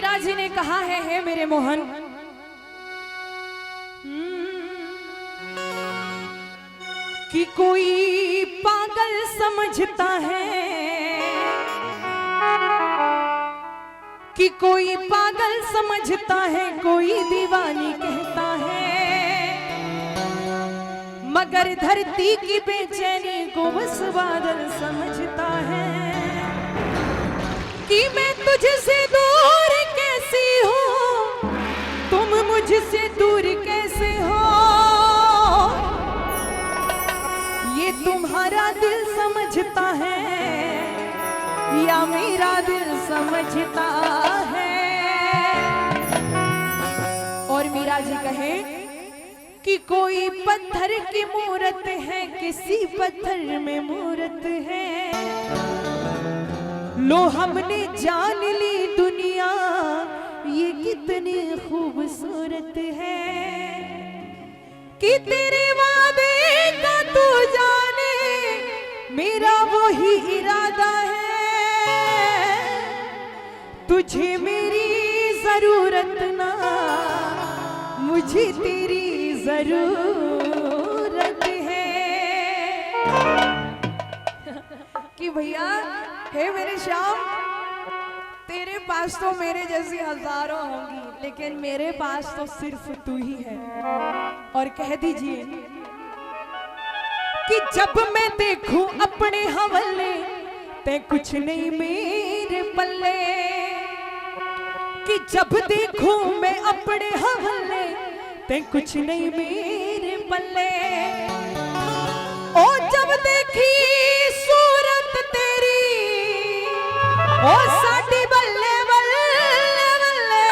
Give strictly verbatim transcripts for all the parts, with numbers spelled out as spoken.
राज जी ने कहा है, हे मेरे मोहन, हम्म, कि कोई पागल समझता है, कि कोई पागल समझता है, कोई दीवानी कहता है, मगर धरती की बेचैनी को बस बादल समझता है। कि मैं तुझसे दूर कैसी हूँ, तुम मुझसे दूर कैसे हो, ये तुम्हारा दिल समझता है या मेरा दिल समझता है। और मीरा जी कहे कि कोई पत्थर की मूरत है, किसी पत्थर में मूरत है। लो, हमने जान ली दुनिया, ये कितनी खूबसूरत है। कि तेरे वादे का तू जाने, मेरा वही इरादा है। तुझे मेरी जरूरत ना, मुझे तेरी जरूरत है। कि भैया, हे मेरे श्याम, तेरे पास तो मेरे जैसी हजारों होंगी, लेकिन मेरे पास तो सिर्फ तू ही है। और कह दीजिए कि जब मैं देखूं अपने हवाले, तै कुछ नहीं मेरे पल्ले। कि जब देखूं मैं अपने हवाले, तै कुछ नहीं मेरे पल्ले। ओ जब देखी सूरत तेरी, ओ साडी बल्ले बल्ले बल्ले।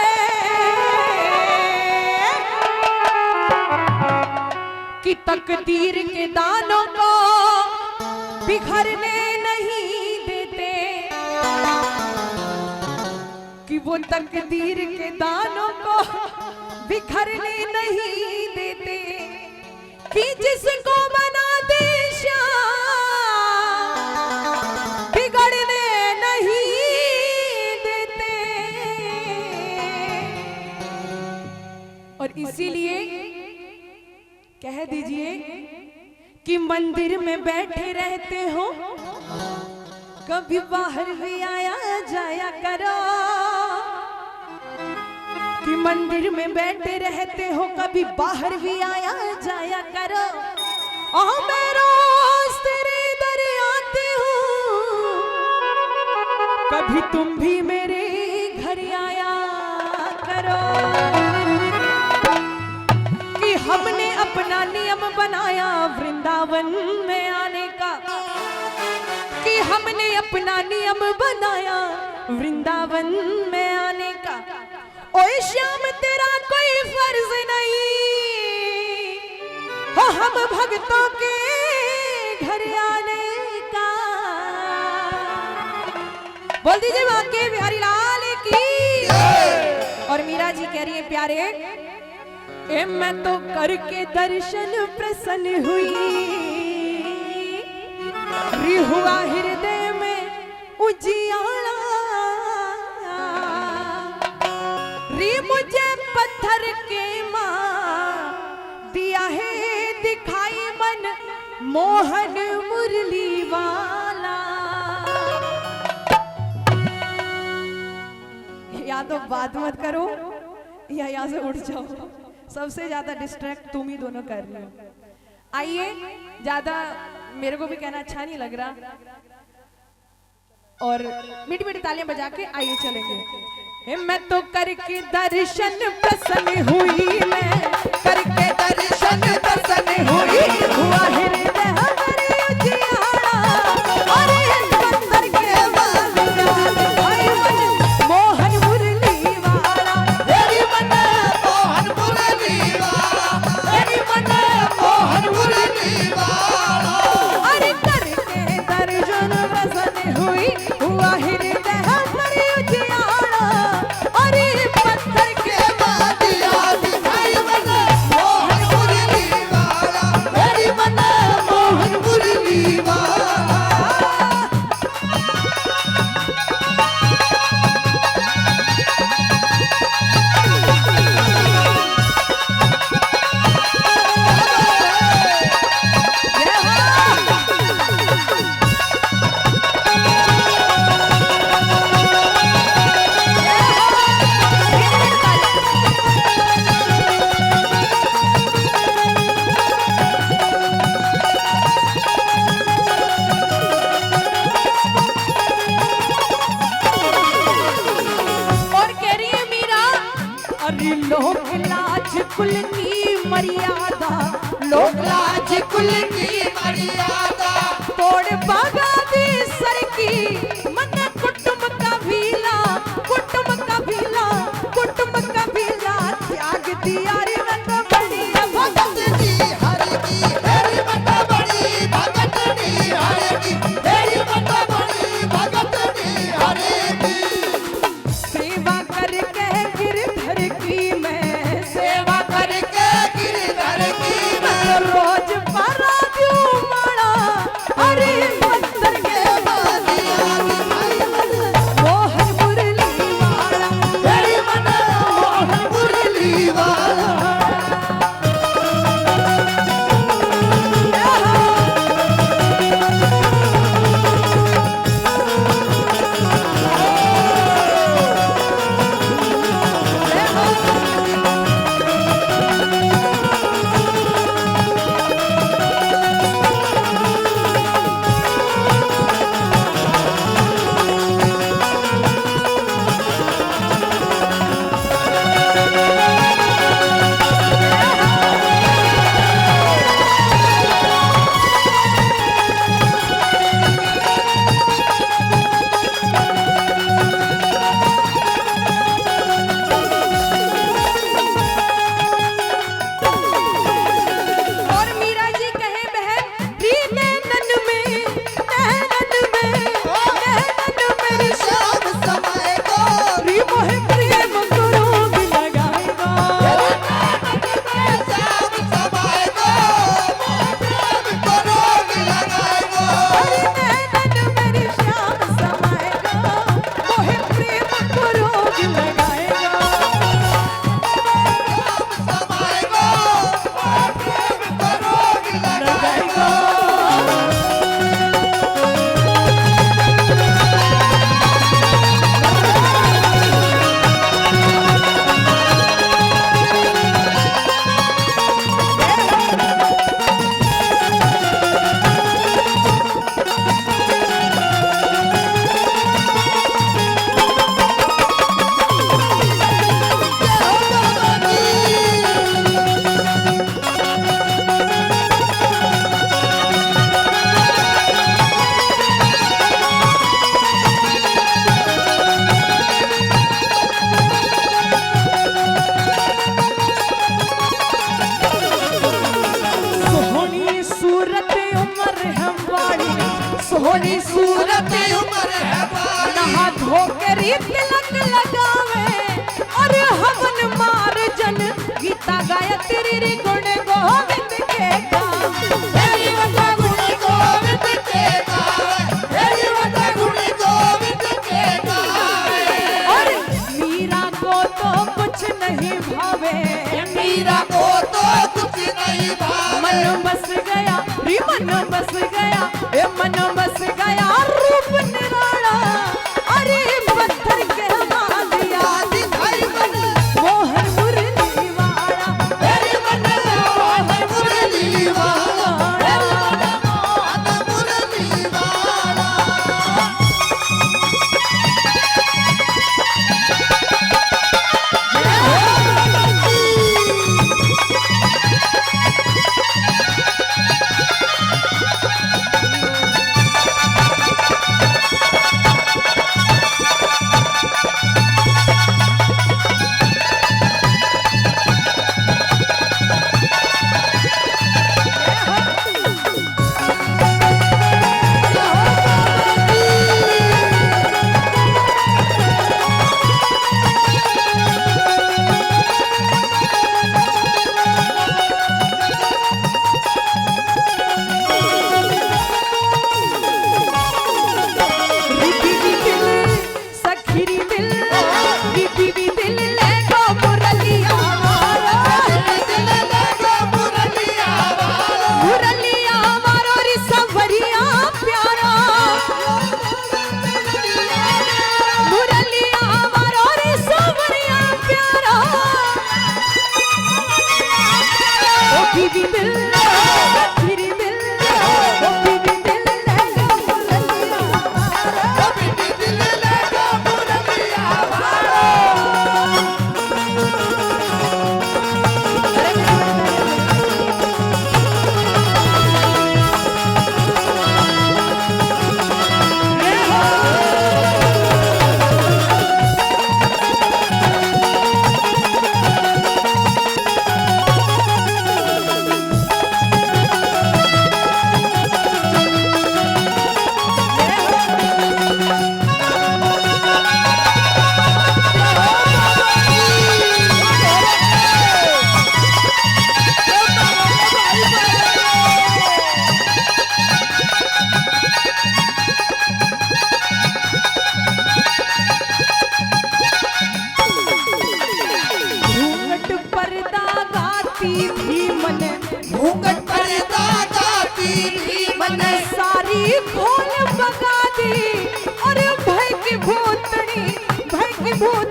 कि तकदीर के दानों को बिखरने नहीं देते, कि वो तकदीर के दानों को बिखरने नहीं देते, कि जिसको बना दे श्याम बिगड़ने नहीं देते। और इसीलिए कह दीजिए कि मंदिर में बैठे रहते हो, कभी बाहर भी आया जाया करो। कि मंदिर में बैठे रहते हो, कभी बाहर भी आया जाया करो। ओ मैं रोज तेरे दर आती हूँ, कभी तुम भी मेरे घर आया करो। कि हमने अपना नियम बनाया वृंदावन में आने का, कि हमने अपना नियम बनाया वृंदावन में आने का। ओए श्याम, तेरा कोई फर्ज नहीं, हो हम भक्तों के घर आने का। बोल दीजिए बांके बिहारी लाल की। और मीरा जी कह रही है, प्यारे, ए मैं तो करके दर्शन प्रसन्न हुई, री हुआ हृदय में उजियाला, री मुझे पत्थर के माँ दिया है दिखाई मन मोहन मुरली वाला। या तो बात मत करो या यहाँ से उठ जाओ। सबसे ज्यादा डिस्ट्रैक्ट तुम ही दोनों कर रहे हो। आइए, ज्यादा मेरे को भी कहना अच्छा नहीं लग रहा। और मीठी मीठी तालियां बजा के आइए चलेंगे। हे मैं तो करके दर्शन प्रसन्न हुई, मैं करके दर्शन प्रसन्न हुई, हुआ हृदय हमारे उजियारा। अरे पत्थर के मालिक, भाई मन मोहन मुरली वाला, तेरी मन मोहन मुरली वाला, तेरी मन मोहन मुरली वाला। अरे करके दर्शन प्रसन्न हुई, हुआ हृदय हमारे उजियारा। अरे पत्थर के मालिक, भाई मन लोक लाज कुल की मर्यादा, लोक लाज कुल की मर्यादा, तोड़ भगा दी सर की मन कुटुंब कबीला, कुटुंब कबीला, कुटुंब कबीला त्याग दिया रे। मैं तो बड़ी भगत जी हर की, तेरी मैं तो बड़ी भगत जी हर की, तेरी मैं तो बड़ी भगत जी हर की। सेवा करके गिरधर की मैं, सेवा करके गिरधर की मैं, रोज परा द्यू माला, अरे पत्थर के मोहन मुरली वाला, तेरी मन मोहन मुरली वाला। और मीरा जी कहे, बहन, री नैनन में, नैनन में, नैनन में श्याम समाएगो, री मोहे प्रेम को रोग लगाएगो। सोहनी सूरत उम्र है बाली, सोहनी सूरत उम्र है बाली। नहा धो के री तिलक लगावे, अरे हवन मार जन गीता गायत्री री गुण गोविंद के गा। तेरी वंदा गुण गोविंद के गा, तेरी वंदा गुण गोविंद के गा। और मीरा को तो कुछ नहीं भावे, मीरा को तो कुछ नहीं भावे। मन बस गया रे, मन बस गया, ए मन बस गया रूप निराला। अरे पत्थर के मालिया दिखाई मन मोहन मुरली वाला। अरे मन मोहन मुरली वाला, अरे मन मोहन मुरली वाला।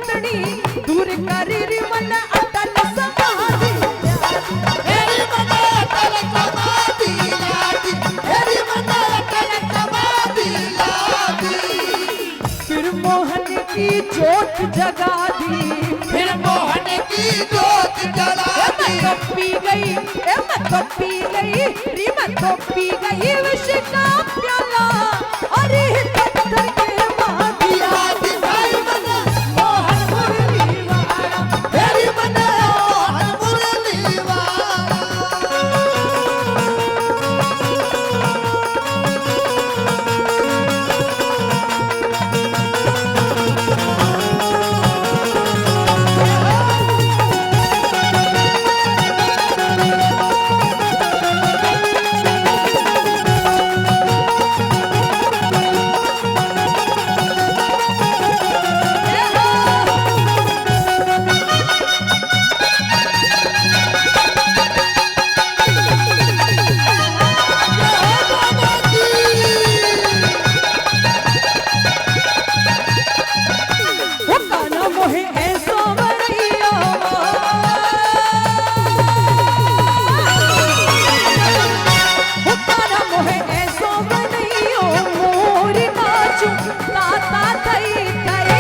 पत्नी दूर करी री मन अटल समाधि। मेरी मन अटल समाधि ला दी, मेरी मन अटल समाधि ला दी। फिर मोहन की जोत जगा दी, फिर मोहन की जोत जला दी। मैं तो पी गई, ए मैं तो पी गई री, मैं तो पी गई विष का प्याला। अरे पत्थर के माँ दिया दिखाई मन मोहन मुरली वाला, मेरी मन मोहन मुरली वाला। ताता थई थई।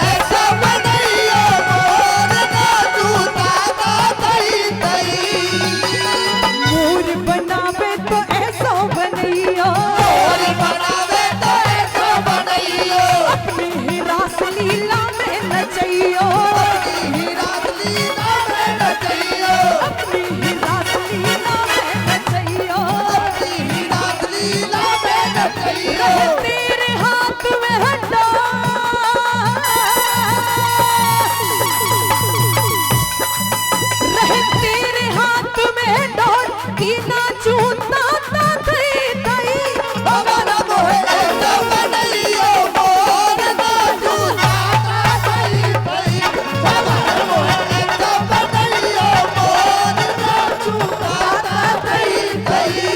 ऐसा बनैयो मोर नाचू ताता थई थई। मोर बनावे तो ऐसा बनैयो। मोर बनावे तो ऐसा बनैयो। अपनी ही रासलीला में नचैयो। अपनी ही रासलीला में नचैयो। अपनी ही रासलीला में नचैयो। अपनी ही रासलीला में नचैयो। रहे तेरे हाथ में है डोर। रहे तेरे हाथ में डोर, की नाचू ताता थई थई। बाबा ना मोहे ऐसा बनैयो मोर नाचू ताता थई थई। बाबा ना मोहे ऐसा बनैयो मोर नाचू ताता थई थई।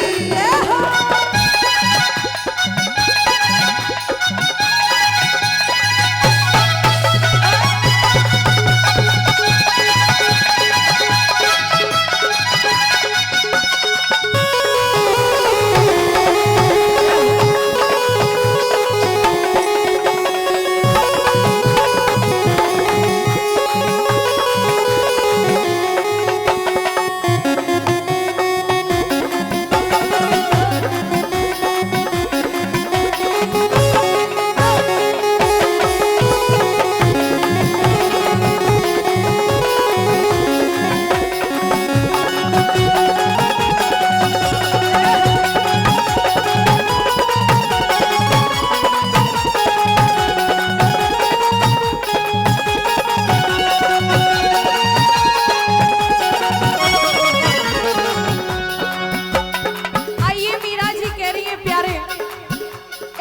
आइए, मीरा जी कह रही है, प्यारे,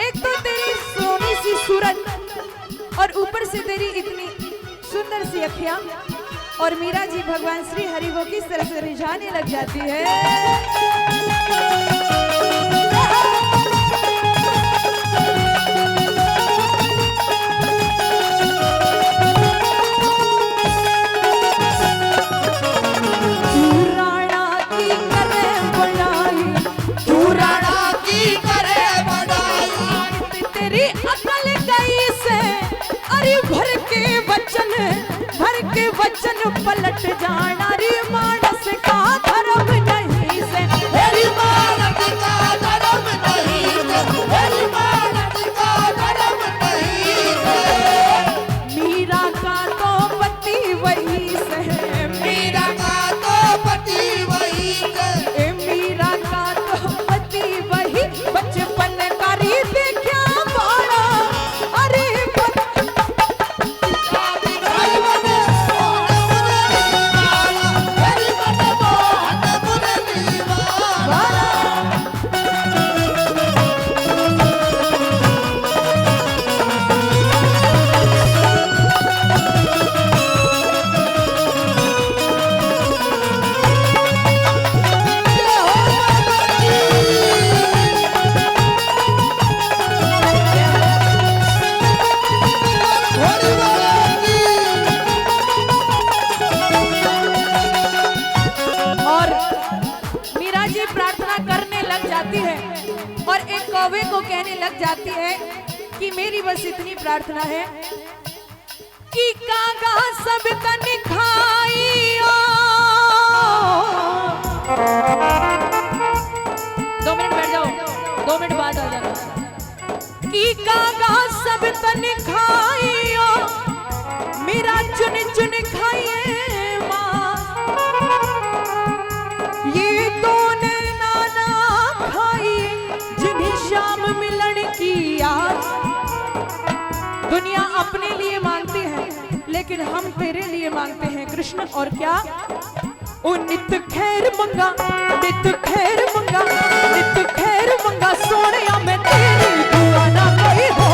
एक तो तेरी सोनी सी सूरत और ऊपर से तेरी इतनी सुंदर सी अखियां, और मीरा जी भगवान श्री हरि को किस तरह से रिझाने लग जाती है। तू राणा की करे बड़ाई, तू राणा की करे बड़ाई। तेरी अकल गई से, अरे भर के वचन, भर के वचन पलट जाना रे, मानस का धर्म नहीं से। तेरी मानस का धर्म नहीं से, तेरी मानस का धर्म नहीं से। मीरा का तो पति वही से। मीरा का तो पति वही से। ए मीरा का तो पति वही, बचपन का री देखा बाड़ा। अरे पति कवे को कहने लग जाती है कि मेरी बस इतनी प्रार्थना है कि कागा सब तन खाइयो। दो मिनट बैठ जाओ, दो मिनट बाद आ जाना। कि कागा सब तन खाइयो, मेरा चुन चुन खाइए माँ। ये तो नैना ना खाइए, जिन्हें शाम मिलन की आस। दुनिया अपने लिए मांगती है, लेकिन हम तेरे लिए मांगते हैं कृष्ण। और क्या? ओ नित खैर मंगा, नित खैर मंगा, नित खैर मंगा, सोनिया मैं तेरी दुआ ना कोई हो।